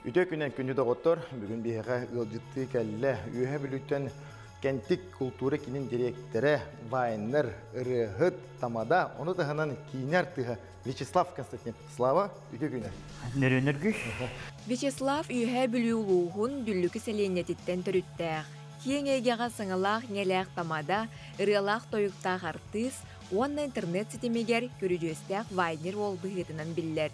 Үтүө күнэн күндү доҕоттор, бүгүн биһиэхэ ыалдьыттыы кэллэ. Үөһэ Бүлүүттэн Кэнтик култуура киинин дириэктэрэ, вайнер, ырыаһыт, тамада, ону таһынан киинэ артыыһа Вячеслав Константин. Слава, үтүө күнэ. Нөрүөнөргүй. Вячеслав Үөһээ Бүлүү улууһун Дүллүкү сэлиэнньэтиттэн төрүттээх. Киэҥ эйгэҕэ саҥалаах-иҥэлээх тамада, ырыалаах-тойуктаах артыыс уонна интернет ситимигэр көрүдьүөстээх вайнер уол быһыытынан биллэр.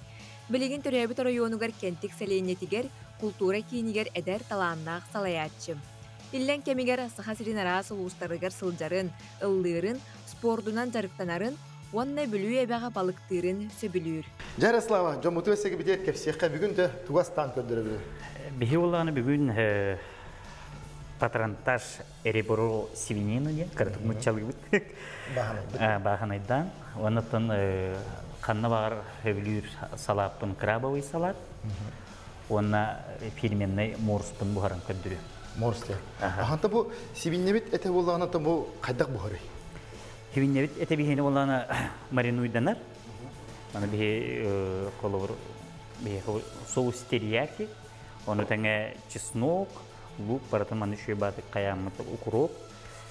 Билигин төрөөбүт оройуонугар Кэнтик сэлиэнньэтигэр култуура киинигэр эдэр талааннаах салайааччы. Иллэҥ кэмигэр Саха сирин араас улуустарыгар сылдьарын, ыллыырын, спордунан дьарыктанарын уонна Бүлүү эбэҕэ балыктыырын сөбүлүүр. Ярослава, дьоммутугар сэгибитигэр кэпсиэххэ бүгүн да тугу астаан көрдөрөбүт? Биһи улааны бүгүн патронтаж ребро свинины диэн кыратык муччалыыбыт. Баахынайдаан. Оннуттан ханна баҕар сөбүлүүр салааппын крабовый салат уонна фирменный морспун буһаран көрдөрүө. Морс диэн. Аханта бу сибиннебит этэ буоллаҕына бу хайдах буһарый? Сибиннебит этэ биһини буоллаҕына маринуйданар. Аны биһи холобур биһи соус терияки, ону тэҥэ чеснок, лук барытын маны үчүгэй баатык хайааммыт укроп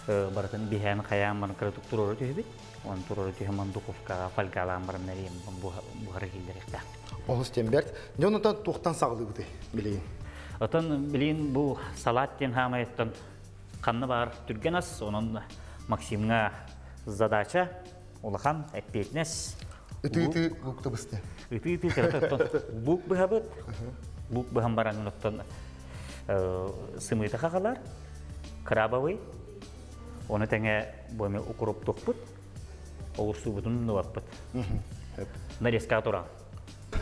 барытын биһээн хайаан баран кыратык туруора түһүбүт. Оны туруора түһэн ман духовкаҕа фольгалаан баран нэрием буһара киллэриэхтээхпит. Олус диэн бэрт. Дьон онтон туохтан саҕалыыбытый билигин? Отон билигин бу салат диэн хаамайыттан ханна баар түргэн ас, онон Максимҥа задача улахан эппиэтинэс. Ытыы-ытыы лук табысты. Ытыы-ытыы кырата лук быһабыт. Лук быһан баран оттон сымыыта хахалар, крабовый, ону тэҥэ бу эми укроптуохпут, оҕурсуубутун нуоппут. Нарезка туран.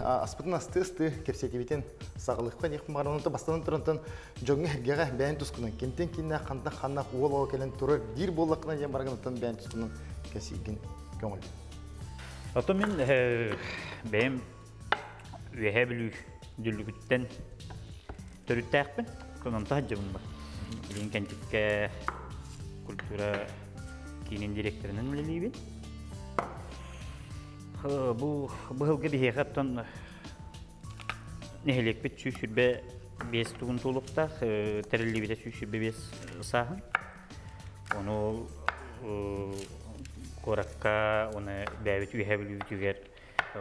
Аспытын асты-ысты кэпсэтибитин саҕалыхха диэх баҕаран бастан турантан дьоҥҥо эргэҕэ бэйэн тускунан кимтэн кииннээх хантан ханна уол оҕо кэлэн турар диир буоллаххына диэн барагынаттан бэйэн тускунан кэсиигин көҥүл. Ото мин бэйэм Үөһээ Бүлүү Дүллүкүттэн төрүттээхпин. Онон таһырдьабын бар. Билигин Кэнтиккэ культура киинин директорынан үлэлиибин. Бу быһылгы биһиэхэ оттон нэһилиэкпит 125 тугун туолуктаах, тэриллибитэ 125 сааһын. Ону куоракка уонна бэйэбит Үөһээ Бүлүүбүтүгэр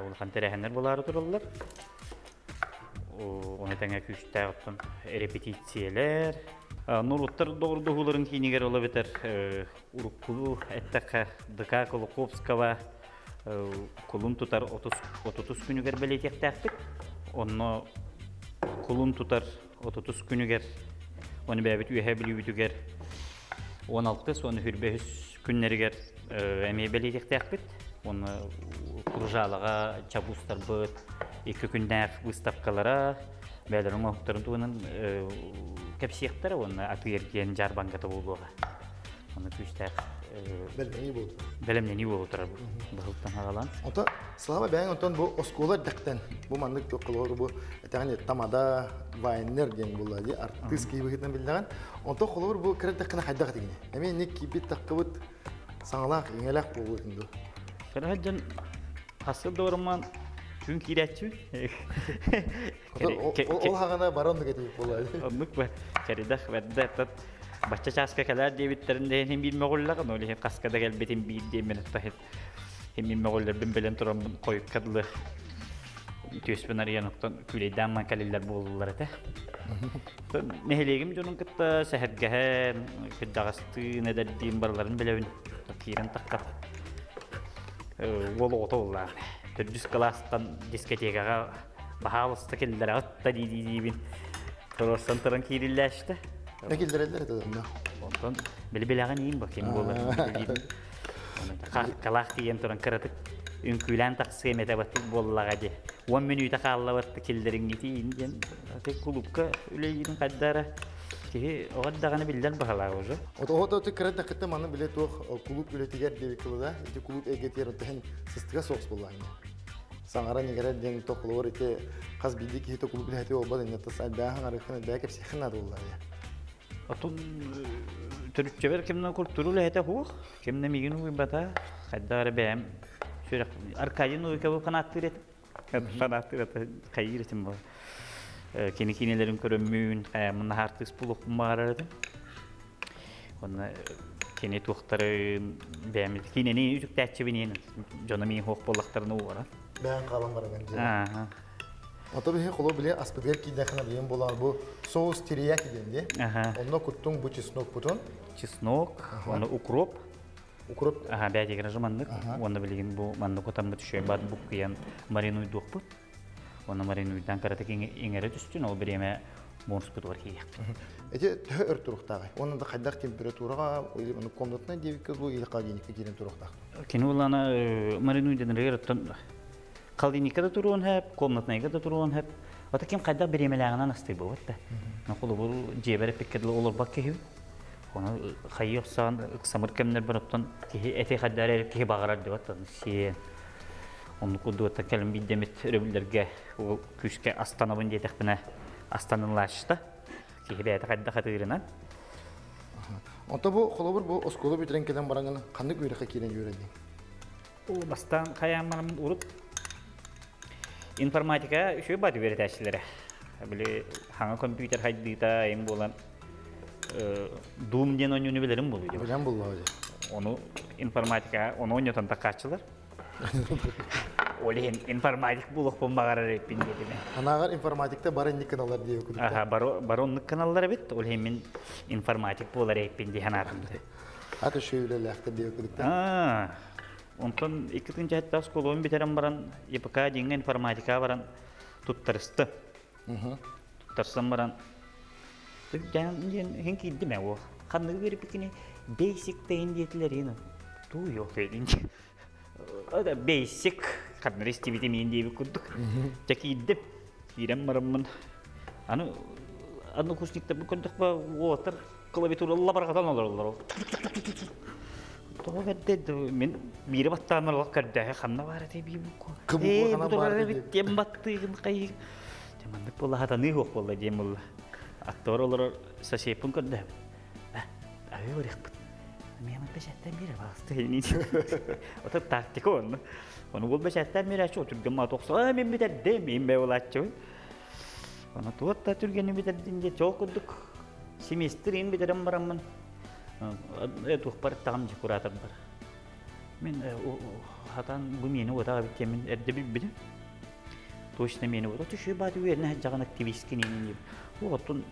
улахан тэрээһиннэр буолаары тураллар. Ону тэҥэ күүстээх оттон репетициялэр. Норуоттар доҕордоһууларын киинигэр ол эбэтэр уруккулуу эттэххэ ДК Кулаковского кулун тутар отутус күнүгэр бэлиэтиэхтээхпит. Онно кулун тутар отутус күнүгэр оны бэйэбит Үөһээ Бүлүүбүтүгэр 16 уонна 23 күннэригэр эмиэ бэлиэтиэхтээхпит. Уонна Кружалаҕа чабуустарбыт икки күннээх выставкалара бэйэлэрин оҥоһуктарын туһунан кэпсиэхтэрэ уонна атыы-эргиэн дьаарбаҥката буолуоҕа. Аны күүстээх бэлэмнэнии буолуо. Бэлэмнэнии буолу турар быһылтан хагалаан. Ото Слава бэйэҥ онтон бу оскуола эрдэхтэн бу маннык холобур бу этэҕин тамада вайнер диэн буолла дии артыыс киһи быһыытынан биллэҕин. Онтон холобур бу кыра эрдэххинэ хайдах этигиний? Эмиэ инник киирбит таххыбыт саҥалаах иҥэлээх буолуо дуо? Кыра сылдьан хасыл да орман күн киирээччи. Ол хаҕана бары оннук этибит буолла. Оннук ба. Кэридэх бэрдэ тат бачча чааска кэлээр диэбиттэрин иһин биир мөҕүллэҕин, ол иһин хаска да кэлбитин биир диэммин аттаһын мин мөҕүллэрбин билэн тураммын хойукка дылы түөспүн арыйан оттон күүлэйдээн ман кэлиллэр буолуллар этэ. Нэһилиэгим дьонун кытта сэһэргэһэн, кырдьаҕастыын, эдэрдиин барыларын билэбин. Киирэн таххат уол оҕото буоллаҕа. Төрдүс кылаастан дискотекаҕа баһаалыста киллэрэҕит да дии-диибин. Туруорсан туран киириллээччитэ. Ne киллэрэллэр этэ онно? Онтон били билэҕин иин бу ким буоларын билиибин. Калаах тиийэн туран кыратык үҥкүүлээн тахсыам этэ баттык буоллаҕа дии. 10 мүнүүтэ хааллабатты киллэриҥҥитиин диэн кулуупка үлэлиирин хайдара киһи оҕо даҕаны биллэн баһалаах уже. Ото ото кыра да маны биле туох кулууп үлэтигэр диэбит да ити кулууп эйгэтигэр отоһен сыстыга соҕус буоллаҕына. Саҥаран игэрэр диэн тохлоор ити хас биирдии киһи кулууп үлэһити буолбат иннэ тас айдааһын арыхын айдаа кэпсиэхин наада буоллар. Отун төрүччэбэр кимнэ культура үлэһитэ суох, кимнэ миигин угуйбата, хайдах эрэ бэйэм сүрэх Аркадий Новиковы фанаттыыр этим. Фанаттыыр это хайыыр этим был. Кини киинэлэрин көрөммүн, хайаммын наһаа артыыс буолуохпун баҕарар этим. Онно кини туохтарын бэйэм киинэни үтүктээччибин дьоно миин хуох буоллахтарына уоран. Бэйэн хаалан бараган дии. Ото биһи холо биле аспытыгар киидэххинэ билиэн буолар бу соус терияки диэн дии. Онно куттуҥ бу чеснок путун. Чеснок, оны укроп. Укроп. Аха, бэйэтигэр же маннык. Уонна билигин бу маннык утаммыт үшөй бат буккуйан маринуйдуохпут. Оны маринуйдан кыратык иҥэрэ түстүн, ол бириэмэ муорспутугар киириэхпит. Эти төһө өр туруктааҕый? Уонна да хайдах температураҕа, или комнатная диэбиккэ дуу, или холодильникка киирэн туруохтаах? Кини улана маринуйданырыгар оттон холодильникка да туруон сөп, комнатнайга да туруон сөп. Ото ким хайдах бириэмэлээҕинэн астыы буолбат да. Холобур, дьиэбэр эппиккэ дылы олорбот киһибин. Ону хайыы охсоон ыксамыр кэмнэрбэр оттон киһи эти хайдаар эрэ киһи баҕарар диэбэт сиэн. Оннук курдук кэлин биирдэмит өрөбүллэргэ ол күүскэ астанабын диэтэхпинэ астанылааччыта. Киһи бэйэтэ хайдах атыырынан. Онто бу холобур бу оскуола бүтэрэн кэлэн бараҥын ханнык үөрэххэ киирэн үөрэнниҥ? Бастаан хайааммарым урут информатика үчүгэй баат үөрэтээччилэрэ. Били хаҥа компьютер хайдыыта эм буолан Doom диэн оонньууну билэрим буолуо. Билэн буллаҕа дии. Ону информатика ону оонньотон такааччылар. Ол иһин информатик буолуохпун баҕарар эппин диэтим. Анааҕар информатикта бары инник гыналлар диэбит курдук. Аха, бары бары оннук гыналлар эбит. Ол иһин мин информатик буолар эппин дии санаатым. Аты үчүгэй үлэлээхтэр диэбит курдук. Аа, онтон 2 тыһыынча оскуолабын бүтэрэн баран ИПК диэҥҥэ информатикаҕа баран туттарысты. Туттарсан баран диэн иһин киирдим ээ уол. Ханныгы үөрэппиккини basic тэйин диэтилэр иһин туу yok диэн. Basic ханнары истибитим иин диэбит курдук. Дьэ киирдим. Киирэн бараммын аны однокурсниктарбын көрдөхпө уолаттар клавиатура лабарҕатан олороллор. Тоҕо бэрдэ мин биири баттаан олох көрдөһө ханна баар этэй биибукку. Ээ бу турар эбит диэн баттыыгын хайыы. Дьэ маннык буолла хатаныы суох буолла диэн буолла. Аттыбар олорор соседпын көрдөһөм. Аһыы барыахпыт. Миэмэ бэчээттэн биэрэ баҕаста Ото тактика онно. Ону ол бэчээттэн биэрээччи түргэн маат охсо мин бүтэрдим, мин бэ булааччыбын. Ону туот да түргэнин бүтэрдим диye чол курдук семестр ин бүтэрэн бараммын туохпар таҕам дьэ кураторбар. Мен хатан бу миэни уотаҕа эбит диэммин эрдэ билбитим. Точно миэни уота түшү баат үөрэнэ сылдьаҕын активисткин иинин оттон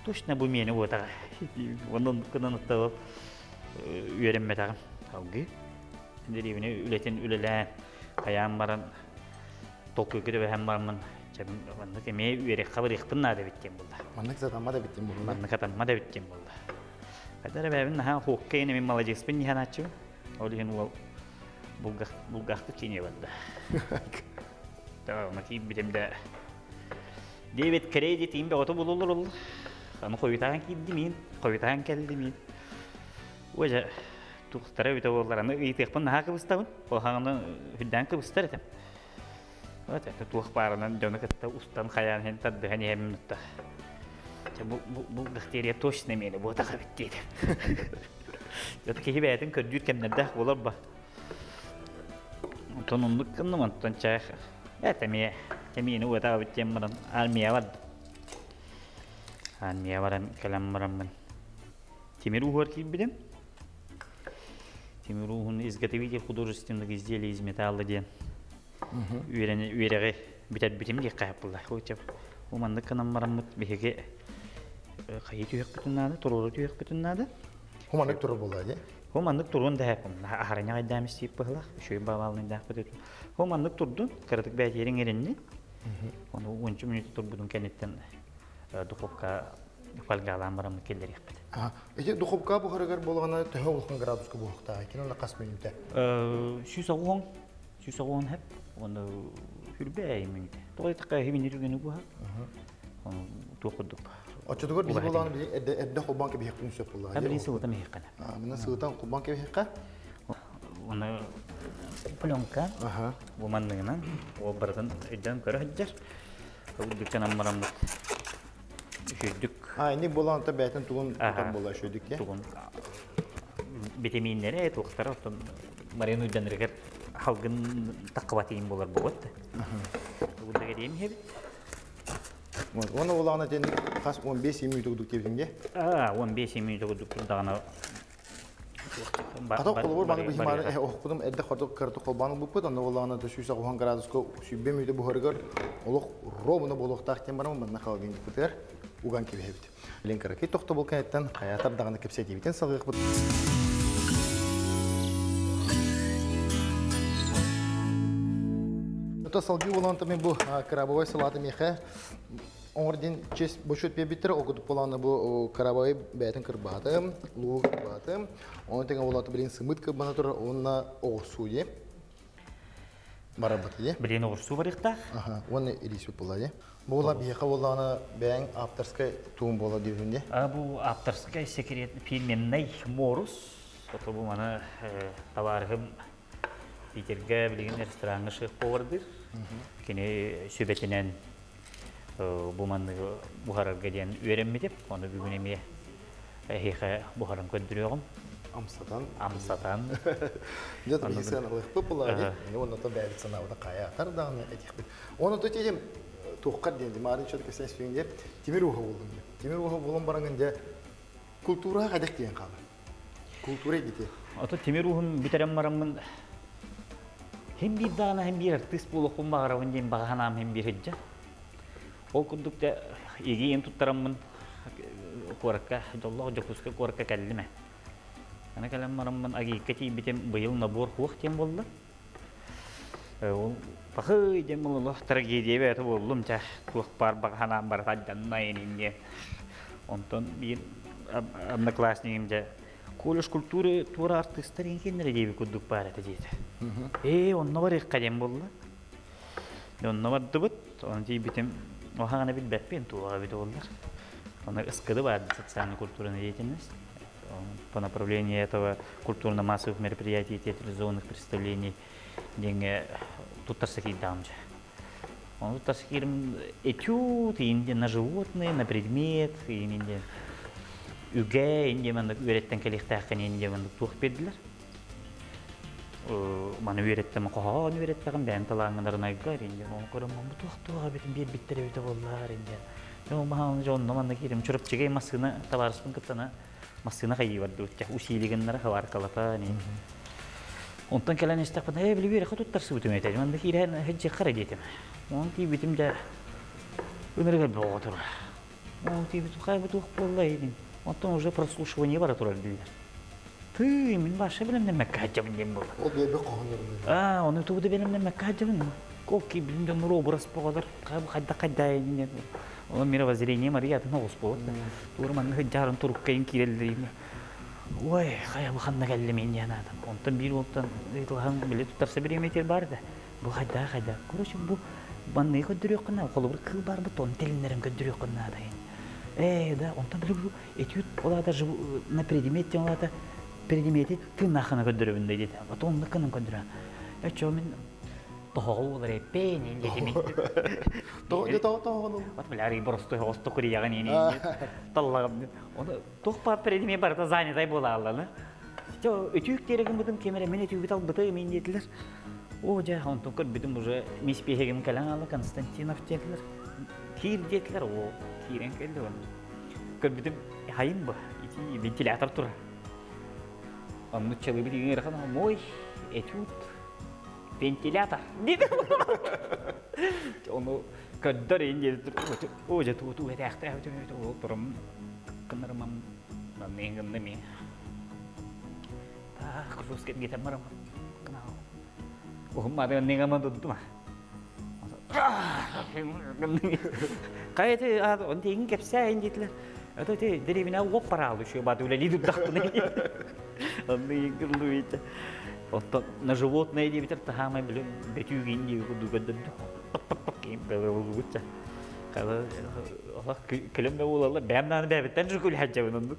точно бу миэни уотаҕа. Онон кынан оттоо үөрэммэтэҕим. Алгыы дэриэбинэ үлэтин үлэлээн хайаан баран толкуйга түбэһэн бараммын маннык эмиэ үөрэххэ барыахпын наада эбит диэн буолла. Маннык сатаммат эбит диэн буолла. Маннык сатаммат эбит диэн буолла. Хайдах эрэ бэйэбин наһаа хуокка мин маладьыаспын дии Ол иһин уол булгахтык кииниэ барда. Онно киирбитим да Дэвид кредит иин бөҕөтө булуллар ол. Аны хойутаан киирдим иин, хойутаан кэллим иин. Ожа туохтара эбитэ буоллар аны ыйытыахпын наһаа кыбыстабын. Ол хаҥаны үрдээн кыбыстар этим. Вот это туох баарынан дьону кытта устан хайаан иһин тардыһан иһэммин утта. Бу бу бу бактерия точно миэнэ буотах эбит диэтим. Это киһи бэйэтин көрдүүр кэмнэрдээх буолар ба. Онтон оннук гынным, онтон чай эмиэ эмиэни уотаҕа эбит диэн баран армия бардым. Армия баран кэлэн бараммын тимир ууһугар киирбитим. Тимир ууһун изготовитель художественных изделий из металла диэн үөрэни үөрэҕи бүтэрбитим диэххэ буолла. Бу маннык гынан бараммыт биһиги хайыы түһүөхпүтүн наада, туруору түһүөхпүтүн наада. Ху маннык турар буолла дии. Ху маннык туруон да аһарыня айдаам истиip быһылах, үчүгэй баалныйдаахпыт. Ху маннык турдун, кыратык бээтиэриҥ эринни. Ону 10 мүнүүтэ турбутун кэнниттэн духовка фольгалаан бараммыт киллэриэхпит. Ити духовка буһарыгар буолаҕына төһө улахан градуска буһуохтаах? Кини онно хас мүнүүтэ? 190, 190 хэп, оны хүрбэ мүнүүтэ. Тоҕо диэтэххэ химини түргэни буһар. Оны туох курдук. Оччотугар биһи буолаҕына биһи эрдэ эрдэ холбоон кэбиһиэхпин сөп буоллаҕа. Билин сылытан иһиэххэ. Мына сылытан холбоон кэбиһиэххэ. Оны пленка бу манныгынан ол барытын өйдөөн көрө сылдьар. Үрдүктэн аммараммыт үчүйдүк. А, инник буолан та бэйтин тугун тутар буолла үчүйдүк я. Тугун витаминнere туохтара оттон Марина уйданырыгар халгын таққыбатыйын болар болот. Бу да керем хебит. Уонна буоллаҕына итинник хас 15 мүнүүтэ курдук диэбитиҥ дии? Аа, 15 мүнүүтэ курдук турдаҕына Хата холобур маны быһымаары оһохпутум эрдэ хордук кыратык холбоон ылбыппыт, онно буоллаҕына 180 градуска 120 мүнүүтэ буһарыгар олох ровно буолуохтаах диэн баран манна холодильникпытыгар уган кэбиһэбит. Билин кыракый тохтобул кэнниттэн хайаатар даҕаны кэпсэтиибитин салгыахпыт. Ото салгыы буолан мен бу крабовой салаты миэхэ оҥор диэн честь бочуот биэрбиттэр ол курдук буолаана бу крабовой бэйэтин кырбаатым, луугу кырбаатым, оны тэҥэ буолаата билин сымыт кырбана турар уонна оҕурсуу дии. Барарбыт дии. Билин оҕурсуу барыахтаах. Аха, уонна илиисбит буолла дии. Буола биһиэхэ буоллаҕына бэйэҥ авторскай туун буола диэбитин дии. А бу авторскай секрет фирменный морус. Ото бу маны табаарыһым Питергэ билигин рестораҥҥа шеф-повардыыр. Кини сүбэтинэн бу манныгы буһарарга диэн үөрэммитим. Ону бүгүн эмиэ эһиэхэ буһаран көрдөрүөҕүм. Амсатан. Амсатан. Дьэ, биһиги сыаналыахпыт буоллаҕа дии. Уонна то бэйэбит санаабыта хайаатар даҕаны этиэхпит. Уонна то тиэтим туоххар диэн маарын чөт кэпсээн испиҥ диэ тимир ууһа буоллум диэ. Тимир ууһа буолан бараҥын дьэ култуураҕа хайдах тиийэн хаалар? Култуура эйгэтэ. Ото тимир ууһун бүтэрэн бараммын хим биир даҕаны хим биир артыыс буолуохпун баҕарабын диэн баҕа санаам хим биир сылдьар. Ол курдук да игиин туттараммын куоракка, дьоллоох Дьокуускай куоракка кэллим ээ. Аны кэлэн бараммын Агиикка тиийбитим быйыл набор хуох диэн буолла. Ол пахый диэн буолла трагедия бэйэтэ буоллум чэ туох баар баҕа санаам барыта алдьанна инин диэн. Онтон биир одноклассниким дьэ колледж культуры туора артыыстар иҥкиннэрэ диэбит курдук баар этэ диэтэ. Ээ онно барыахха диэн буолла. Онно бардыбыт, ону тиийбитим, оһаҕаны билбэппин, туох эбит буоллар. Ону СКД баар социально-культурная деятельность. По направлению этого культурно-массовых мероприятий и театрализованных представлений диэҥҥэ туттарса киирдэҕим дьэ. Ону туттарса киирим этюд, инде на животные, на предмет, инде үгэ, инде маннык үөрэттэн кэлиэхтээххин инде маннык туох биэрдилэр. Маны үөрэттим, хоһоон үөрэттэҕим, бэйэм талааҥҥын арынайга, инде ону көрөн, бу туох туох эбитин биэрбиттэр эбитэ буоллар, инде. Маһааны дьэ онно манна киирим. Чурапчыгай массыына табаарыспын кыттана массыына хайыы бардыбыт. Усилигыннара хабаркалата. Онтон кэлэн истэхпинэ, ээ, били үөрэххэ туттарсыбытым этэ. Манна киирэн сылдьыахха диэтим. Онон тиийбитим дьэ ынырык элбэх оҕо турар. Ол тиийбитим хайа туох буолла диэн. Онтон уже прослушивание бара турар дииллэр. Тыы, мин баша бэлэмнэммэккэ сылдьабын диэн буолла. Ол биэрбит хоһооннорун. Аа, ону тугу да бэлэмнэммэккэ сылдьабын. Ол киирбитим дьоннор образ боҕолор хайдах хайдаайын диэн. Ол мировоззрение Мария атын оҕус буолбут. Туора манна сылдьаарын туруккайын киирэллэр. Ой, хайа бу ханна кэллим диэн аатым. Онтон биир уолтан ыйыталаһан били туттарса бириэмэтигэр баар да. Бу хайдаа хайда. Короче, бу манныгы көрдөрүөххүн наада. Холобур, кыыл барбыт, оны тилиннэрэн көрдөрүөххүн наада. Ээ, да, онтон били бу этюд ол аата на предмет диэн ол аата предмети тыыннааххына көрдөрөбүн да диэтэ. Ото оннук гынан көрдөрө. Эчо мин тоһоҕо буолар эппээн диэтим. Тоҕо Вот бля, боростой оҕосто курияҕын ини таллагым. Оны туох баар предмет барыта занятай буолаалланы. Өтүүк диэрэгин кемере мен өтүүгүт албыты мин диэтилер. О, дьэ, онтон көрбүтүм уже мисс пиһигим кэлэн аала Константинов диэтилер. Киир диэтилер, о, киирэн кэлли оны. Көрбүтүм хайым бу, ити вентилятор тура. Онну чалыбыт иҥэрхан мой этюд вентилятор диде. Ону көрдөр ин диэти о дьэ туу туу этээхтээх ол турам кыннарымам нанныгынны ми. Так, русский гитам марам. Уһум мады ныгама дуттума. Кайты он тиин кепсээн диэтилэр. Это те деревня оп паралы еще бады үлели дуддахпын. Онны ингерлуите. Оттон на животное диэбитер таһаамай билим бетүүгин диэби курдук көрдөрдү. Пак-пак-пак Кэлэн буолалла бэйэм даҕаны бэйэбиттэн күлһэддьэбин оннук.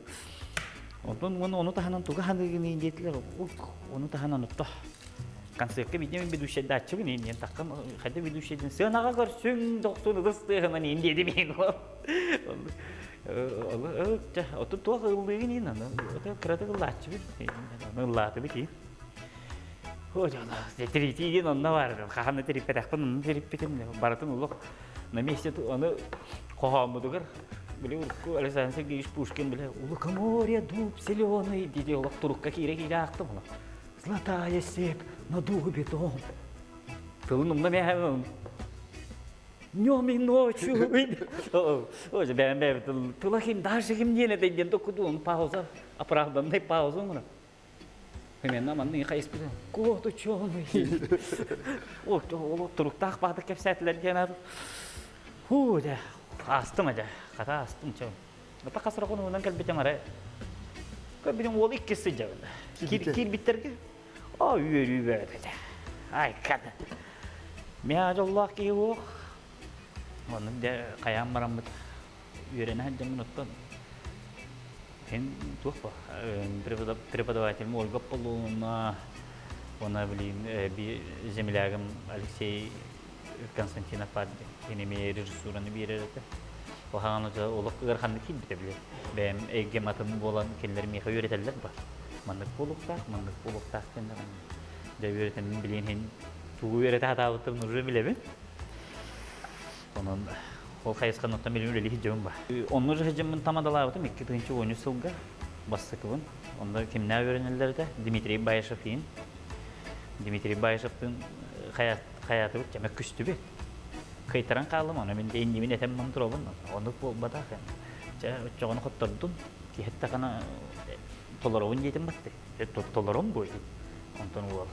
Онтон уонна ону таһынан туга ханыгын диэтилэр ону таһынан отто концертка видимо ведущайдааччыбын диэн таххам хайда ведущайдын сыанаҕа көрсүҥ дохсун ытыс тыаһынан иин диэди миин оту туох ыллыгын иин аны кыратык ыллааччыбын ыллаатыбыт иин Тиритии диэн онно бар. Хаһан да тириппэтэхпин, онно тириппитим. Барытын улух на месте аны Хоһооммутугар били урукку Александр Сергеевич Пушкин били «Лукоморье дуб зеленый» диди олох турукка киирэ-киирэ аахтым олох. «Золотая степь на дубе дом». Тылын умна мээһэ днем и ночью. Ой, бэм бэм тыла ким даже ким диэн этэй диэн токкудуун пауза оправданный пауза оҥоро. Примерно манны хайыспыта. Кот ученый. О, ол туруктаах баата кэпсээтилэр диэн ар. Ху, дэ, астым дэ, хата астым чэ. Ата хасра конуунан кэлбитим ара. Көрбүтүм уол иккис сыдьабын. Киирбиттерге а үөрүү бөҕөтө. Ай, када. Миа дьоллоох киһи уох. Оннук дэ хайаан бараммыт үөрэнэ сылдьаммын оттон Эн туох ба преподаватель Ольга Аполлоновна, она блин землягым Алексей Константинов кини режиссураны биэрэр этэ. Оһаҕан олох ыараханнык киирбитэ били. Бэйэм эйгэм атын буолан кинилэр миэхэ үөрэтэллэр ба. Маннык буолуохтаах, маннык буолуохтаах диэн дьэ үөрэтэммин билиэн иһин тугу үөрэтэ сатаабыттарын уже билэбин. Онон ол хайысханы оттон билим үлэлии сылдьабын ба. Онно же сылдьаммын тамадалаабытым 2013 сылга бастакыбын. Онно кимнээх үөрэнэллэр этэ? Дмитрий Баишев иин. Дмитрий Баишевтыын хайаатыбыт дьэ мөккүстүбүт. Кыйтаран хааллым, ону мин иннибин этэн ман туробун. Оннук буолбатах. Дьэ, оччоҕуну хоттордум. Киһи эттэххинэ толоробун диэтим батты. Толорум бу. Онтон уол.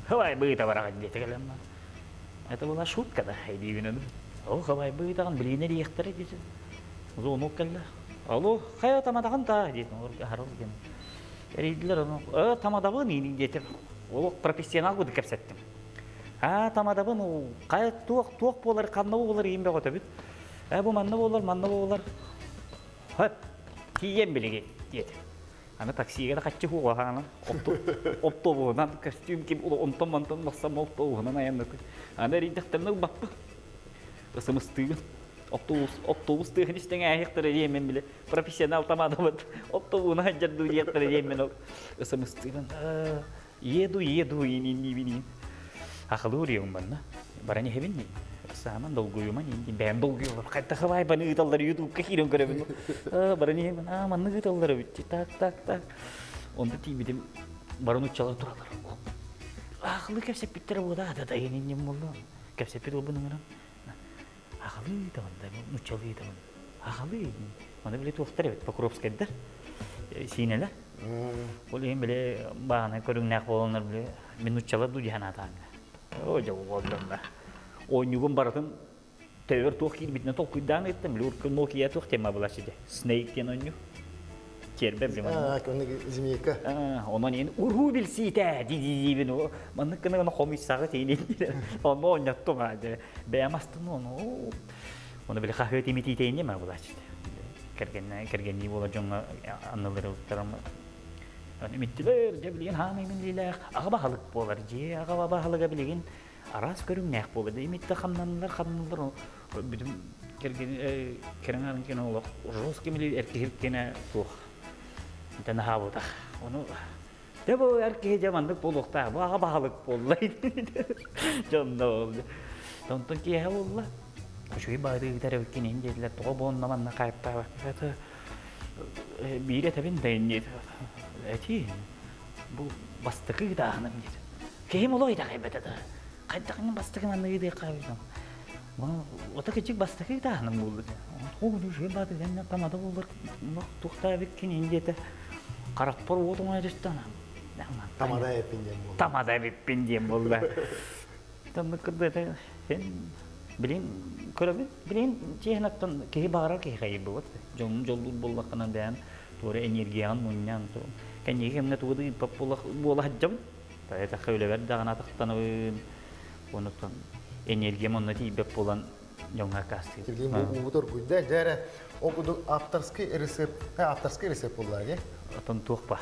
Хавай быыта бараҕын диэтэ кэлэн. Это была шутка да, эдиибин Ол хабай быытаҕын билиинэ диэхтэрэ диэтин. Звонок кэллэ. Алло, хайа тамадаҕын та диэтин. Харыл диэн. Эрийдилэр ону. Э, тамадабын иинин диэтим. Олох профессионал курдук кэпсэттим. А, тамадабын хайа туох туох буолар, ханна буолар иин бөҕөтөбүт. Э, бу манна буолар, манна буолар. Хөп, тиийэн билигин диэтим. Аны таксига да хаччы хуоҕаана оптуобуһунан костюм ким онтон мантан лахсам оптуобуһунан айаннаты. Аны эрийдэхтэринэ ылбаппын. Ысымыстыыбын. Автобус автобус тыаһын истэҥ ээһиэхтэрэ диэммин биле профессионал тамадабыт оптуобуһунан сылдьар дуу диэхтэрэ диэммин ол ысымыстыыбын. Еду, еду, ининиибин. Ахылы уруйум манна. Баран иһэбин дии. Сааман долгуйуман иин бэйэм долгуйулар. Хайда хабай баны ыыталлар ютубка киирэн көрөбүн. Баран иһэбин. Аа, маннык ыыталлар эбит. Так, так, так. Онда тиийбитим баран уччалар туралар. Ахылы кэпсэппиттэрэ буода да иининним болла. Кэпсэппит уолбун ыҥыран. Ахылы ыытабын да, нуччалыы ыытабын. Ахылы. Маны били туохтар эбит, Покровскайдар. Сиинэлэр. Ол иһин били бааны көрүҥнээх буоланнар били мин нуччалар дуу дии санаатаҥҥа. Оо дьэ уолларна. Оонньугун барытын төбөр туох киирбитинэн толкуйдаан ыыттым. Били урукку Nokia туох тема была сиде. Snake диэн оонньуу. Тиэрбэ били манна. Змейка. Онон ин уруу билсиитэ дии-дии маннык гына гына хомуйсаҕы тиинин. Онно оонньоттум аа дьэ. Бэйэм астын ону. Оны били хаһыат имитиитейни ма булачыт. Кэргэннэ кэргэннии буолар дьоҥҥо аннылырыбыттарым имиттилэр дьэ билигин хаамай минлиилээх аҕа баһылык буолар дьиэ аҕа баһылыга билигин араас көрүҥнээх буолар имитте хамнаннылар хамнаннылар бүтүн кэргэн кэрэн кэнэ олох жесткий мили эркиһиркенэ туох интен хаабытах ону дьэ бу эр киһи дьэ маннык буолуохтаах бу аҕа баһылык буолла дьонно буолла онтон киэһэ буолла үчүгэй баҕайы ыытар эбиккин иһин диэтилэр тоҕо буонна манна хайыптаабакка биир этэбин да инниэт эти бу бастакы ыытааһыным диэт киһим олох итэҕэйбэтэ да хайдах иҥин бастакы маннык ыытыахха эбит Ота кичик бастакы ыытааһыным буолла ол үчүгэй бааты гэннэ тамада буолар туохтаа эбиккин иһин диэтэ харахпар уот оҥойо түстэ Тамада эппин диэн буолла. Тамада эбиппин диэн буолла. Таммык кырдыата сен билин көрөбүн билин чиэһин киһи баҕарар киһи хайыр дьонун дьоллуур буоллаххына бэйэн туора энергияҕын мунньан кэнники кэмҥэ тугу да ыыппат буола сылдьабын таятахха үлэбэр даҕаны атахтанабын онуттан энергиям онно тиийбэт буолан дьоҥҥо аккаастыыр. Билин бу уубут оргуйда дьэ эрэ ол курдук авторский рецепт авторский рецепт буолла дии. Отон туох ба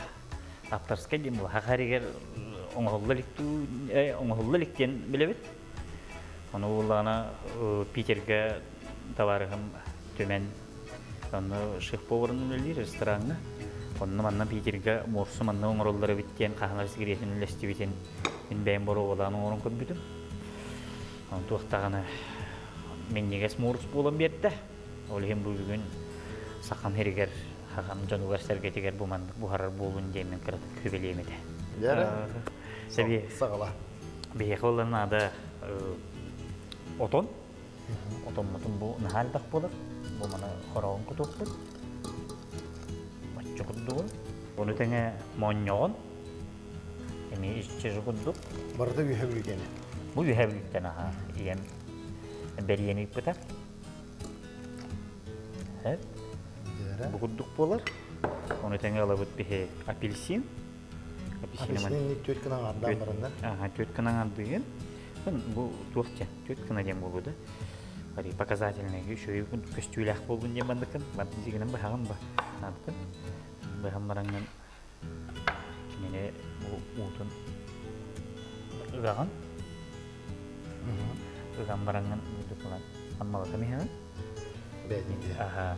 авторскай диэн була хахаригер оҥоһулла илик оҥоһулла илик диэн билэбит. Ону буоллаҕына Питергэ табаарыһым Түмэн онно шеф-поварынан үлэлиир рестораҥҥа. Онно манна Питергэ муорсу манна оҥороллор эбит диэн хаһан сигаретин үллэстибитин мин бэйэм боруобалаан оҥорон көрбүтүм. Онон туох даҕаны минньигэс муорус буолан биэрдэ. Ол иһин бу бүгүн сахам сиригэр, сахам дьонугар-сэргэтигэр бу маннык буһарар буолун диэммин кыратык сүбэлиэм этэ. Дьэ, Сэби саҕала. Биһиэхэ буолла наада отон. Отоммутун бу наһаа элбэх буолар. Бу маны хороҕун кутуохпут. Оччо курдугун. Ону тэҥэ моонньоҕон. Эмиэ иччи курдук. Барыта үөһэ бүлгэни. Бу үөһэ бүлгэн аха ийэм бэрийэн ыыппыта. Бу курдук буолар. Ону тэҥэ ылабыт биһи апельсин. Апельсин түөрт гына аҥардаан баранда. Аха, түөрт гына аҥардыгын. Бу туох диэн, түөрт гына диэн буолуо да. Ари показательный үчүгэй көстүүлээх буоллун диэн бандыкын. Бандын дигинэн быһаҕын ба. Наадатын. Быһан бараҥҥын кинини бу уутун ыгаҕын. Ыган бараҥҥын бурдук аммалатан иһэҕин. Бэйэтин Аха.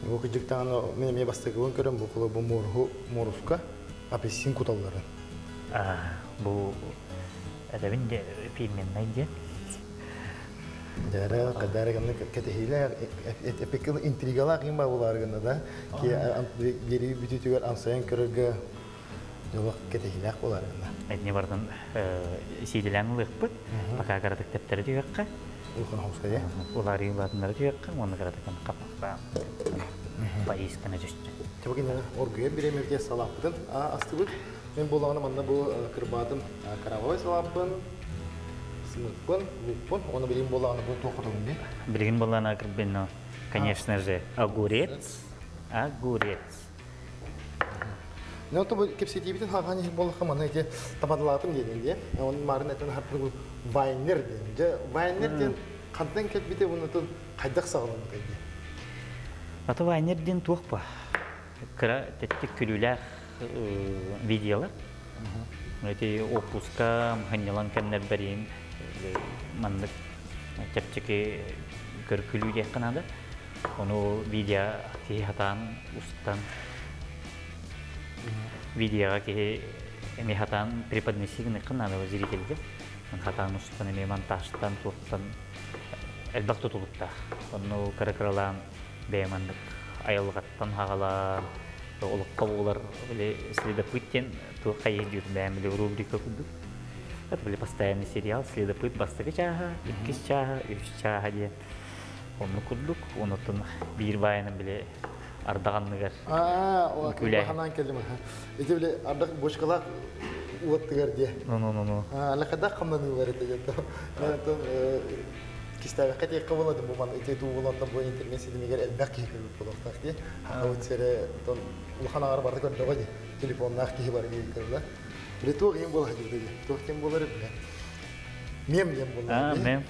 Бу кыдьыктаҕына мин эмиэ бастакыбын көрөн бу бу муоруһу муоруска апельсин куталларын. Бу этэбин де фирменнай диэн. Дьэ, кадары гамны кэтэһиилээх эпикил интригалаах им бабылар гына да ки биэри бүтүтүгэр амсайан көрөргө дьолох кэтэһиилээх болар гына. Этни бардын сиидилээн ылыахпыт. Пока кыратык тэптэрэ түһүөххэ. Улахан хомускайа. Уларыы улаатыннара түһүөххэ, уонна кыратыкын хаппахтаан поездканы түстэ. Чабакин оргуйан бириэмэбитигэр салааппытын астыбыт. Мен буолаҕына манна бу кырбаатым кровавай салааппын, сымыппын, луппун, уонна билигин буолаҕына бу туох хотугун дии? Билигин буолаҕына кырбинно, конечно же, огурец, огурец. Ну, то кэпсэтиибитин хаҕан иһин буоллахха манна ити табадылаатым диэн дии. Оны марын этэн хартын вайнер диэн. Дьэ, вайнер диэн хантан кэлбите унутун хайдах саҕаламмытай дии. Аты вайнер диэн туох ба? Кыра тэттик күлүүлээх видеолар. Эти отпуска ханньалан кэннэрбэрин маннык чэпчэки көркүлүү диэххэ наада. Ону видео киһи хатаан устан видеоға киһи эми хатаан преподнеси гыныхха наада зрительге. Хатаан устан эми монтажтан туохтан элбэх тутулуктаах. Онну кыра-кыралаан бэйэм маннык айылҕаттан хаҕалаан олоххо буолар били следопыт диэн туох хайыы диир бэйэм били рубрика курдук. Это были постоянный сериал «Следопыт» бастакы чааһа, иккис чааһа, үһүс чааһа диэн. Онну курдук, онуттан биир баайынан били ардаҕанныгар Аа, о, баханан келдим. Ити били ардах бочкалаах уоттыгар дии. Ну, ну, ну, ну. Алакадах хамнаныылар это дьэ. Мен оттон кистээбэккэ тиэххэ буоладым бу ман ити дуу буолантан бу интернет ситимигэр элбэх киһи көрбүт буолуохтаах дии. Хахабыт сире оттон улахан аҕар барыта көрдөҕө дии. Телефоннаах киһи бар дии көрдө. Били туох иһин буола сылдьыбыта дии. Туох диэн буолар билэ. Мем диэн буолла. А, мем.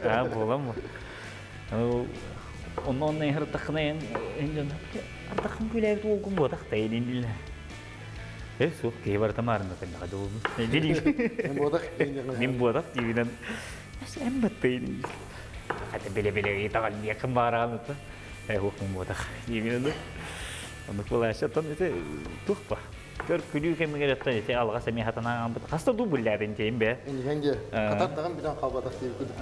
А, буолам. Онно онно иһэр эн эн дьон ардаххын күлээбит уолгун буотах тайын Э, суох киһи барыта маарына кэннэҕэ дьолун. Мин буотах Мин буотах диибинэн эм баттайын. Хата биле-биле итаҕал диэххин баараҕан ыта. Э, хуох мин буотах диибинэн. Оннук буолааччы оттон ити туох ба. Көр күлүү кэмигэр оттон ити алҕас эмиэ хатанаан хаалбыт. Хаста дуу буллаабын тиэйин бэ. Инигэн дьэ, хатар даҕан бүтэн хаалбатах диэбит курдук.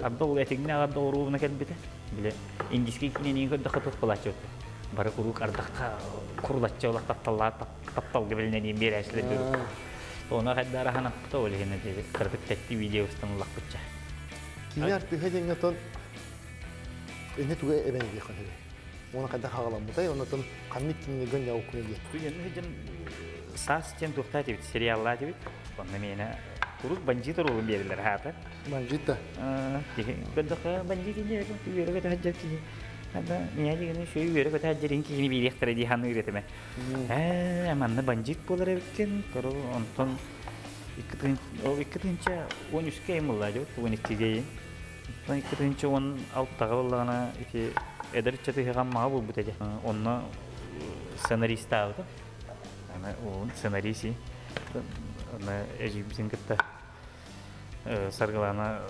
Арда ол этиҥнэ аҕарда оруобуна кэлбитэ. Биле индийский кинини көрдөххө туох буолааччы бары куруук ардахха курулаччы олох тапталлаах тапталга билинэн биэрээчилэр дөрүк. Оны хайдара ханаппыта ол иһин кыратык тэтти видео устан улахпытча. Кини артыха диэҥҥэ тон эни туга эбэн диэххэ сөбүй. Уона хайдах хаҕаламмытай, онотон ханнык кинигэ яукуна диэн. Студент саас диэн туохтаа дибит, сериаллаа дибит. Онно миэнэ куруук бандьыыт оруолун биэрэллэр хаата. Бандьыыт да? Көрдөххө бандьыыт инде үөрэ көтө сылдьар киһи. Ада миэ дигини шөй үөрэ көтө сылдьар киһини биэриэхтэрэ дии саныыр этим. Ээ, манна бандьыыт буолар эбиккин. Көрө онтон 2013-кэ айымыллаа дьыбыт, 12-ге. Онтон 2016-га буоллаҕына ити эдэр ыччаты ыһыҕаммаҕа буолбут этэ. Онно сценаристаабытым. Аны уолун сценарист Аны эдьиийбитин кытта Саргылана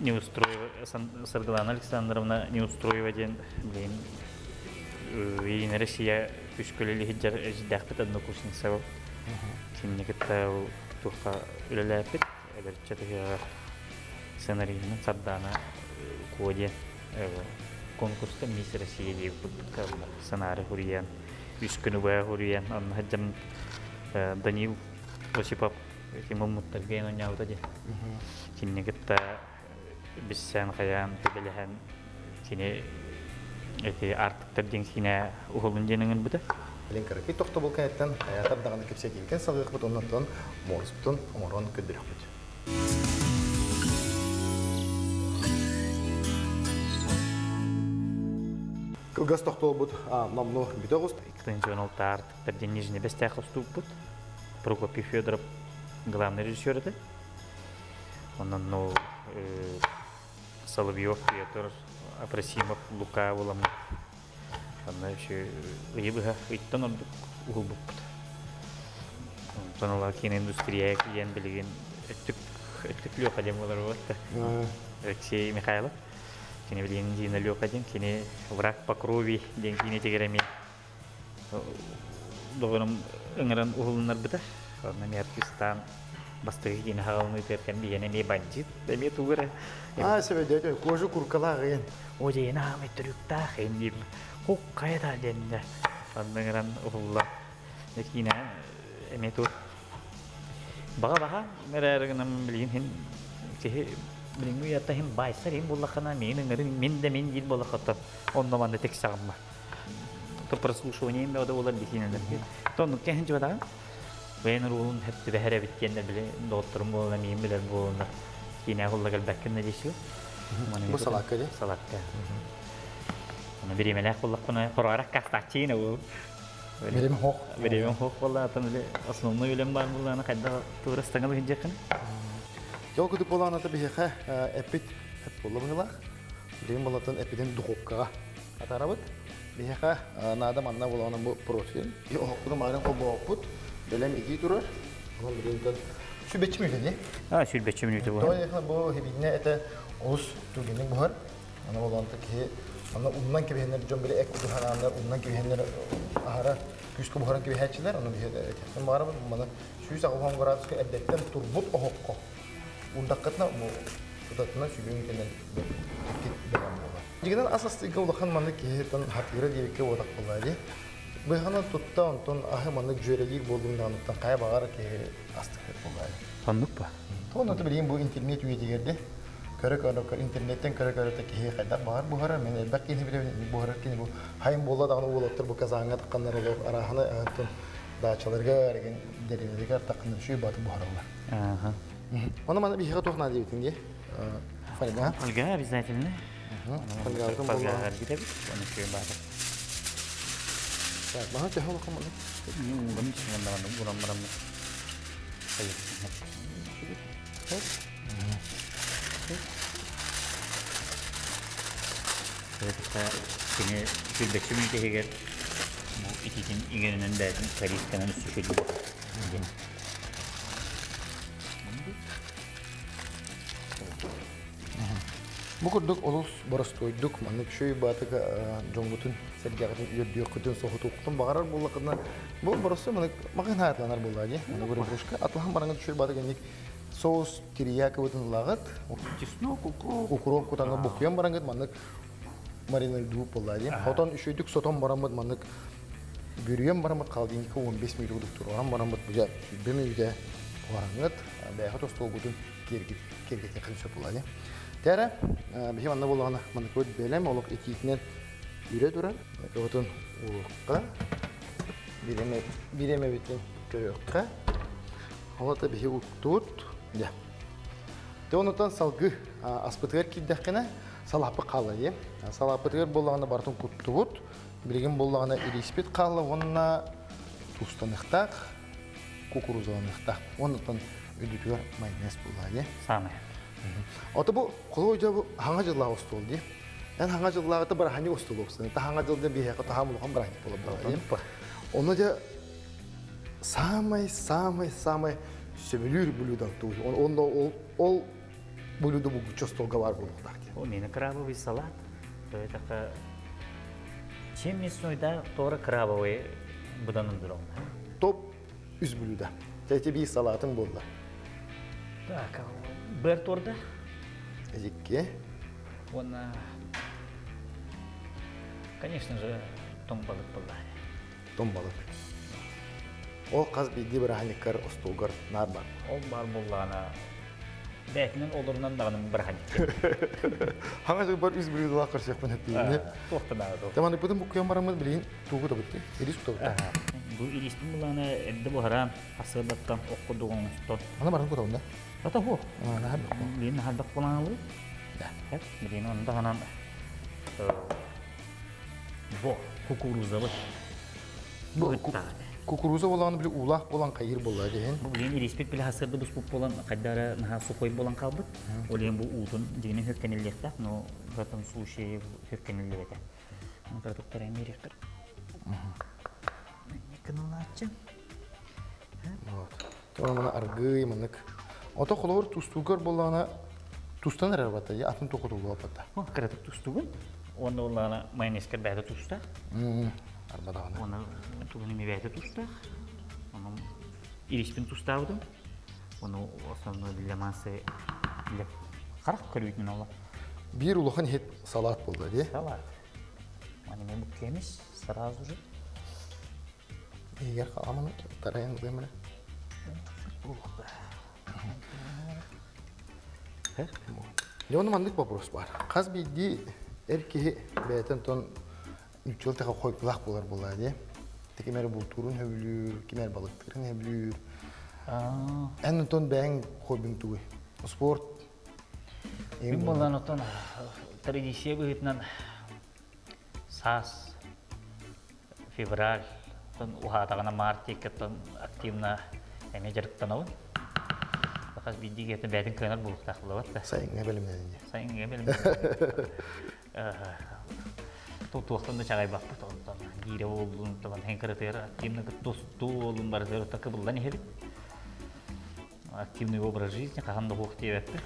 Неустроева, Саргылана Александровна Неустроева диэн билигин Единая Россия үскөлө сылдьар эдьиийдээхпит однокурсница Кинини кытта туохха үлэлээппит эдэр ыччат ыһыаҕар сценариһынан Сардаана Куо диэн конкурска Мисс Россия диэбит сценарий хуруйан, үс күнү быһа хуруйан, онно сылдьан Данил Осипов муммуттарга эн оонньообута дии. Кинини кытта биссээн хайаан сүбэлэһэн кини эти Артыктар диэн киинэ уһулун диэн ыҥырбыта. Билин кыракый тохтобул кэнниттэн хайаатар даҕаны кэпсэтиибитин салгыахпыт оннуттан муоруспутун оҥорон көрдөрүөхпүт. Кылгас тохтобулбут номнуо бүтэ оҕуста. 2016 Артыктар диэн Нижний Бэстээх устууппут. Прокопий Федоров главный режиссер этэ. Онон ну Соловьев Петр, Апросимов Лука буламмыт. Онно еще ыйы быһа ыйттан ордук уһулбуппут. Онтон ыла киноиндустрия киирэн билигин өттүк өттүк Леха диэн буолар буолла. Алексей Михайлов. Кини билигин Дина Леха диэн, кини «Враг по крови» диэн киинэтигэр эмиэ доҕорум ыҥыран уһулуннарбыта. Онно эмиэ артистаан бастакы киинэ хаҕылыныытыгар кэм биһиэнэ эмиэ бандьыыт, эмиэ тугу эрэ. Аа, сөбөдөтө, кожа куркалаах ыйын. О, дьиэни хаамай төрүктээх ыйын диир. Хуккайа да диэннэ. Онно ыҥыран уһулла. Киинэ эмиэ тур. Баҕа баха эрээри гынан билигин хин киһи билиҥҥи үйэттэ хин байсар иһин буллаххына миин ыҥырын мин да мин диир буоллаххыттан онно манна тиксэҕимма. То прослушивание бөҕө буолар бихиинэлэргэ. Тоннук кэһин дьыбатаҕын. Бэйэн уруулун хэп түбэһэр эбит диэннэр били доҕотторум буолан миин билэр буоланнар киинэ холла кэлбэккин да диэччи. Бу салакка дии? Салакка. Оны бириэмэлээх буоллахпына хораарах кастааччыына бу. Бириэмэ хоох. Бириэмэ хоох буолла атын үлэ основной үлэм баар буоллаана хайдах туурастаҥа быһынжахын. Жол кутук буоланата биһиэхэ эппит эп буолла быһылаах. Билигин болатын эппитин духовкаҕа атаарабыт. Биһиэхэ наада манна буолаҕына бу профиль. Оһохпутун маарын холбооппут. Бэлэм итии турар. Онон билигин сүбэччи мүнүүтэ дии. А, сүрбэччи мүнүүтэ буолар. Тоҕо бу хибинне этэ олус түргэнник буһар. Аны болонто киһи аны умнан кэбиһэннэр дьон били эк кутуһанааннар умнан кэбиһэннэр аһара күүскэ буһаран кэбиһээччилэр. Ону биһи этиэхтэн баарабыт. Маны 180 градуска эрдэттэн турбут оһоххо уурдаххытына бу тутатына сүбүҥ кэнэн бэлэм буолар. Дьигинэн ас астыырга улахан маннык киһи хатыыра диэбиккэ буотах буоллаа дии. Быһанан тутта онтон аһы маннык дьүөрэлиир буоллум даҕаныттан хайа баҕар киһи астык буоллаа. Оннук ба? Тоҕо билигин бу интернет үйэтигэр де көрө-көрө интернеттен көрө-көрө киһи хайдах баҕар буһарар мен элбэх киһи билэбин буһарар кини бу хайын буолла даҕаны уолаттар бу казаҥҥа тахханнар олох арааһына онтон даачаларга эрген дэриэбинэлэргэ тахханнар үчүгэй бааты буһараллар. Оны маны биһиэхэ туох наада диэбитиҥ дии? Фольга. Фольга обязательно. Фольгабытын Фольга эргитэбит. Оны үчүгэй бааты. Так, маһа төһө улахан маны? Угун уран бараммыт. Кини сүүрбэччэ мүнүүтэ иһигэр бу ититин иҥэринэн бэйэтин корейсканан үссүшүллү диэн. Бу курдук олус боростуойдук маннык үчүгэй баатыга дьоҥҥутун сэргэҕитин үөрдүөххүтүн соһутуоххутун баҕарар буоллаххытына бу боростуой маннык маҕаһыын аатыланар буоллаа дии. Маннык рыбушка атлаһан бараҥҥыт үчүгэй баатыга инник соус терияки-бытын ылаҕыт. Чеснок, укроп. Укроп кутаҥҥа буккуйан бараҥҥыт маннык маринадуу буоллаа дии. Хотон үчүгэйдик сотон бараммыт маннык бүрүйэн бараммыт холодильникка 15 мүнүүтэ курдук туруоран бараммыт бу сүүрбэ мүнүүтэ буһараҥҥыт бэйэҕит остуолгутун киэргэтиэххин сөп буоллаа дии. Тээрэ биһи манна буоллаҕына манныкыбыт бэлэм олох итиитинэн үрэ турар. Кыбытын уруохха бириэмэбитин көрүөххэ. Ол биһи уктуут. Дьэ. Те онутан салгы аспытыгар киирдэххинэ салааппыт хаалла дии. Салааппытыгар буоллаҕына барытын куттубут. Билигин буоллаҕына ириспит хаалла уонна тустаныахтаах, кукурузаланыахтаах. Оннуттан үрдүтүгэр майонез буоллаа дии. Самое. Ото бу холуой бу хаҥа дьыллаах остуол дии. Эн хаҥа дьыллааҕыта быраханньык остуол обсаны. Та хаҥа дьылда биһиэхэ таһаам улахан быраханньык буолар дии. Онно дьэ самый самый самый сөбүлүүр блюдо туй. Он ол ол блюдо булгуччу остуолга бар буолуохтаах дии. О, мені крабовый салат. Это чем мясной, да, тора крабовый буданын дуром. Топ үс блюдо. Эти бии салатын буолла. Так, бэр торда? Эзикке. Уонна, конечно же, тоҥ балык буолла. Тоҥ балык. Ол хас биирдии бырааһынньыккар остуолгар наар баар. Ол баар буоллаҕына, бэйэтинэн олорунан даҕаны бырааһынньык. Хаҥас ырбар үс блюдолаах көрсүөхпүн эппиинэ. Туохтан аҕа Таманыппытын буккуйан бараммыт билигин тугу табытты? Ирис кутабытта. Бу ириспин булаана эрдэ буһаран, хасыадаттан окко дугуҥустан. Аны баран кутабын да? Ата ху. Билин наһардак булаалы. Да. Билин онда ханан бу кукурузабыт. Бу кукуруза болааны били уулаах болан хайыр болла диһин. Бу билин ириспит били хасырды буспут болан хайдара наха сухой болан калбыт. Ол иһин бу уутун дигини хөккениллиэхтээх, но в этом случае хөккениллибэтэ. Продуктар эмиэрихтер. Кыналааччы. Вот. Тоҕо аргый манык. Ото холобур тустуугар боллаана тустан эрэр бата, атын токутуллуа бата. Кыратык тустугун. Уонна боллаана майонезкер бэйэтэ тустаах. Арбадаҕына. Уонна тугун эми бэйэтэ тустаах. Онон ириспин тустаабытым. Ону основной для массы для харах көрүүтүн ола. Биир улахан иһит салат болду, дии? Салат. Аны мен буккемис сразу же. Егер халаманы тарайын ылыам Дьэ, онно маннык вопрос бар. Хас биирдии эр киһи бэйэтин тон үчүгэй тэхэ хойпулаах буолар буолаа дии. Ким эрэ бултуурун сөбүлүүр, ким эрэ балыктыырын сөбүлүүр. Эн онтон бэйэҥ хоббиҥ тугуй? Спорт? Мин буолан оттон традиция быһыытынан саас февраль уһаатаҕына март диэккэттэн активно эмиэ дьарыктанабын. Хас биирдии киһи бэйэтин кыанар буолуохтаах буолабат да. Сайыҥҥа бэлэмнэнин дии. Сайыҥҥа бэлэмнэнин. Туохтан да чаҕайбаппыт онтон гиирэ буоллун, һэн кыратыгар активно тустуу буоллун барытыгар кыбыллан иһэбит. Активный образ жизни хаһан да суох диэбэппит.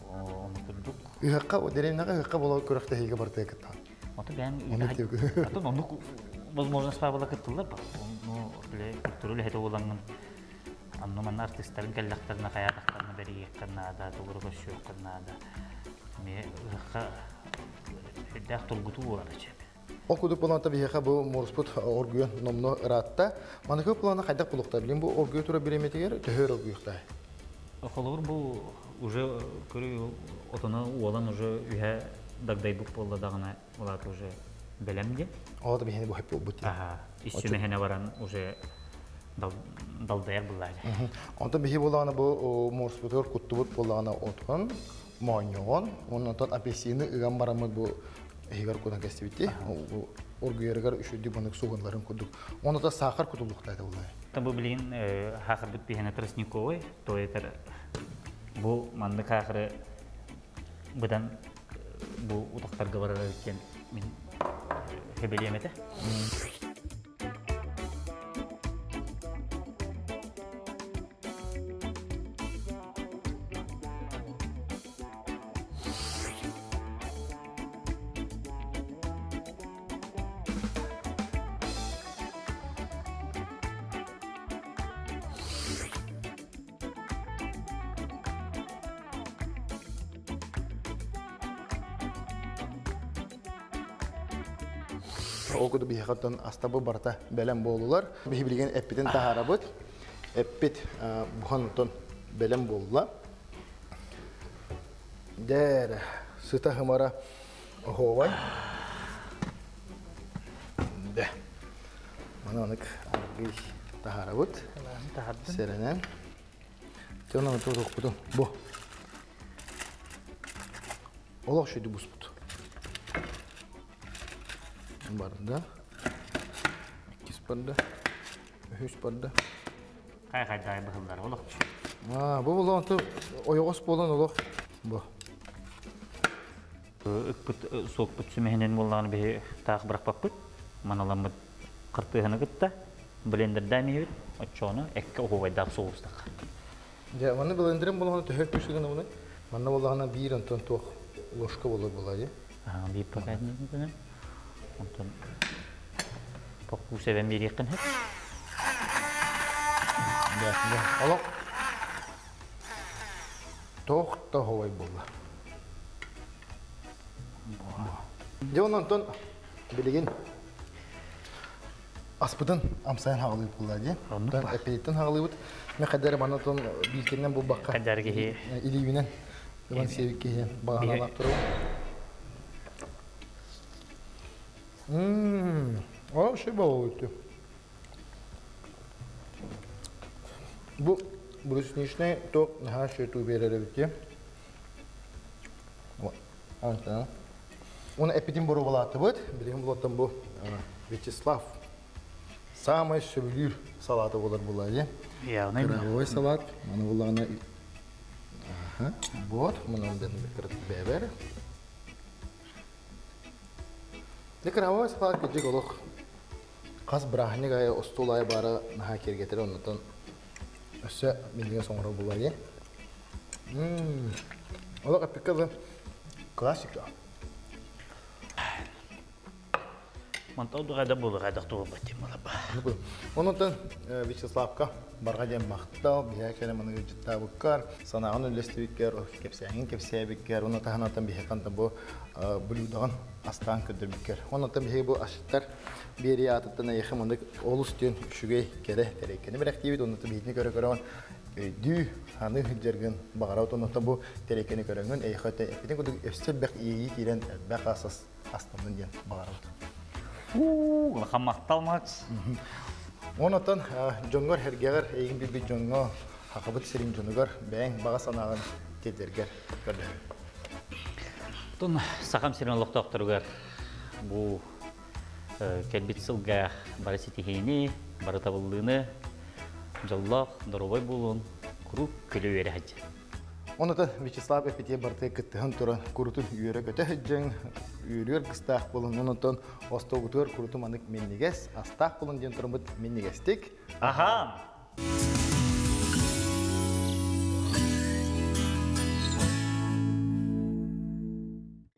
Ону курдук. Ыһыахха, дэриэбинэҕэ ыһыахха буола күрэхтэһиигэ барытыгар кыттаҕын. Ото бэйэм атын оннук возможность баабыла кыттыллар ба. Ну, культура үлэһитэ буолаҥҥын анну манна артыыстарын кэллэхтэринэ хайаатахтарына бэрийиэххэ наада, тугу көрсүөххэ наада. Эмиэ ыһыахха сүрдээх тургутуу буолар чэп. Ол курдук буолан биһиэхэ бу мууруспут оргуйан номно ыраатта. Маныхы плана хайдах булуохтаа? Билин бу оргуйа тура бириэмэтигэр төһө өр оргуйуохтаа? Холобур бу уже көрүү отоно уолан уже үһэ дагдайбыт буолла даҕаны улаата уже бэлэм диэн. Ол да биһини бу хэп буолбут. Аха. Ис сүмэһинэ баран уже далдайар буллаады. Онтон биһи буолаҕына бу мууруспутугар куттубут буоллаҕына отон, моонньоҕон, онтон апельсины ыган бараммыт бу иһигэр кутан кэстибитти. Оргуйарыгар үчүгдүк банык сугунларын курдук. Онно да сахар кутуллуктаата буллаа. Бу билигин хаахырбыт биһиэнэ тростниковый, то этер бу маннык хаахыры быдан бу утахтарга барар эбит мин хөбөлүөм этэ. Ол курдук биһиэхэ астабы барыта бэлэм буолулар. Биһи билигин эппитин таһаарабыт. Эппит бухан онтон бэлэм буолла. Дээр сыта хымара оһуобай. Дэ. Маны анык аргый таһаарабыт. Сэрэнэн. Тёна тутукпутун бу. Олох шүйді буспут. Барда. Иккис барда. Үһүс барда. Хай хайдай быһыллар олох. А, бу болон ойоҕос болон олох. Бу. Ыкпыт суоппут сүмэһинэн буоллаҕына биһи таах бырахпаппыт. Маналаммыт кыртыыһаны кытта блендердээн иһэбит. Оччоҕуна эккэ оһуобайдаах соустах. Дьэ, манна блендерин болоҕуна төһө күүс гына Манна боллаҕына биир онтон туох ложка болор буолаа Биир пакетник Онтон поккус эбэн биэриэххин сөп. Дьэ, олох туох да оһуобай буолла. Дьэ онтон билигин аспытын амсайан хаҕалыыбыт буолла дии. Онтон эппититтэн хаҕалыыбыт. Мен хайдары манатон биилкэннэн булбакка Хайдары киһи илиибинэн ылан сиэбит киһи баҕаналаах турабын. Мм, о, ши болуйду. Бу брусничный то наһаа шөтүү биэрэр эбит дии. Уонна эппитин боруобалаатыбыт. Билигин булаттан бу Вячеслав самай сөбүлүүр салаата буолар буолла дии. Явный. Крабовый салат. Маны буллаҕына вот, маны бэбэр. Дэ крабовый салат кырдьык олох хас бырааһынньык айы остуол айы баара наһаа киэргэтэр оннуттан өссө минньигэс оҥорор буолла дии. Олох эппиккэ дылы классика. Мантан дугайда буолугайдах туолбат диэн балаба. Онон Вячеславка барҕа диэн махтал, биһиэхэ кэлэн маны ыалдьыттаабыккар, санааҕын үллэстибиккэр, кэпсээҥин кэпсээбиккэр, уонна таһынан биһиэхэ бу блюдаҕын астаан көрдөрбүккэр. Онон биһиги бу асчыттар биэрии аатыттан эйиэхэ маннык олус диэн үчүгэй, кэрэ тэрэккэни бэлэхтиибит, онно биһигини көрө-көрөҕүн өйдүү, саныы сылдьаргын баҕарабыт, онно бу тэрэккэни көрөҥҥүн эйиэхэ эппитин курдук өссө элбэх иэйии киирэн элбэх ас астаннын диэн баҕарабыт. Уу, улахан махтал Макс. Онотон дьоҥҥор сэргэҕэр эйигин билбит дьоҥҥо хахабыт сирин дьонугар бэйэҥ баҕа санааҕын тиэрдэргэр көрдөһөбүн. Тун Сахам сирин олохтоохторугар бу кэлбит сылга бары ситиһиини, бары табыллыыны, дьоллоох, доруобай буолуун, куруук күлэ-үөрэ сылдьын. Онута Вячеслав эпитиэ барытыгар кыттыһан туран курутун үөрэ-көтө сылдьыҥ, үөрүөр кыстаах буолун, онотон остуолгутугар курутун манык минньигэс, астаах буолун диэн тураммыт минньигэстик. Аһаан!